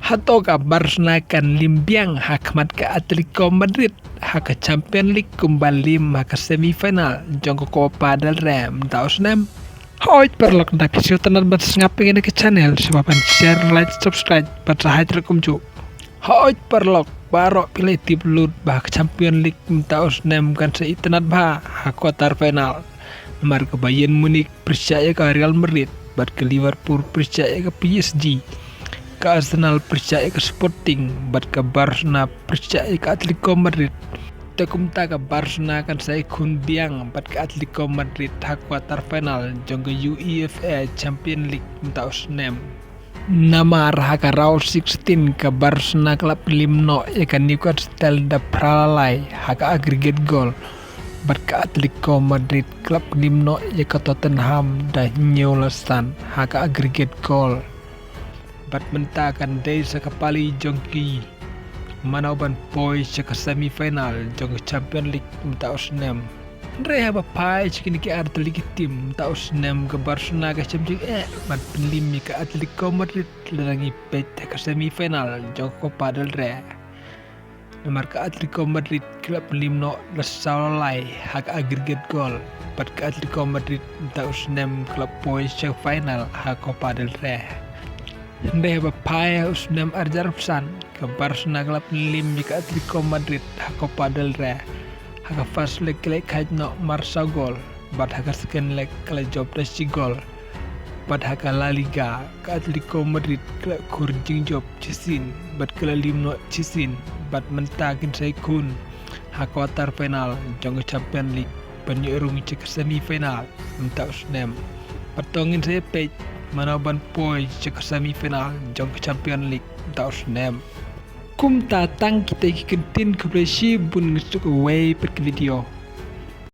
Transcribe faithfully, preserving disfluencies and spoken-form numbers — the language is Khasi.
Hato ka Barcelona kan lim biang ha khmat ka Atletico Madrid ha ka Champions League kumba lim ha ka semi final jong ka Copa del Rey mynta u snem? Hooid paralok, da phi shu tynnad ban sngap ïa kane ka channel, sngewbha ban share, like, subscribe bad sa hait ruh kumjuh. Hooid paralok, baroh phi la tip lut ba ha ka Champions League mynta u snem kan sa itynnad bha ha quarter final. Namar ka Bayern Munich pyrshah ïa ka Real Madrid, bad ka Liverpool pyrshah ïa ka P S G. Ka Arsenal pyrshah ïa ka Sporting, bad ka Barcelona pyrshah ïa ka Atletico Madrid. Te kumta ka Barcelona kan sa ïakhun biang bad ka Atletico Madrid ha quarter final jong ka UEFA Champions League mynta u snem. Namar ha ka round sixteen ka Barcelona ka la pynlim noh ïa ka Newcastle da phra la lai ha ka aggregate goal. Bad ka Atletico Madrid ka la pynlim noh ïa ka Tottenham da hynñiew la san ha ka aggregate goal. Bad mynta kan dei sa ka pali jong ki mano ban poi sha ka semi final jong ka Champions League mynta u snem. Hynrei haba phai sha kine ki artylli ki team mynta u snem ka Barcelona ka shem jingeh ban pynlim ïa ka Atletico Madrid lada ngi peit ha ka semi final jong ka Copa del Rey. Namar ka Atletico Madrid ka la pynlim noh da saw la lai ha ka aggregate goal. Bad ka Atletico Madrid mynta u snem ka la poi sha final ha Copa del Rey. Hynrei haba phai ha u snem arhajar arphew san ka Barcelona ka la pynlim ïa ka Atletico Madrid ha Copa del Rey. Ha ka first leg ka la ïakhun noh mar saw goal, bad ha ka second leg ka la jop da shi goal. Bad ha ka La Liga ka Atletico Madrid ka la khur jingjop shisien bad ka la lim noh shisien, bad mynta kin sa ïakhun ha quarter final jong ka Champions League ban ïoh rung sha ka semi final mynta u snem. Bad to ngin sa ïa peit mano ban poi sha ka semi final jong ka Champions League mynta u snem. Kumta tang kita ki kyntien, khublei shibun, ngin sa ïakynduh kawei pat ka video.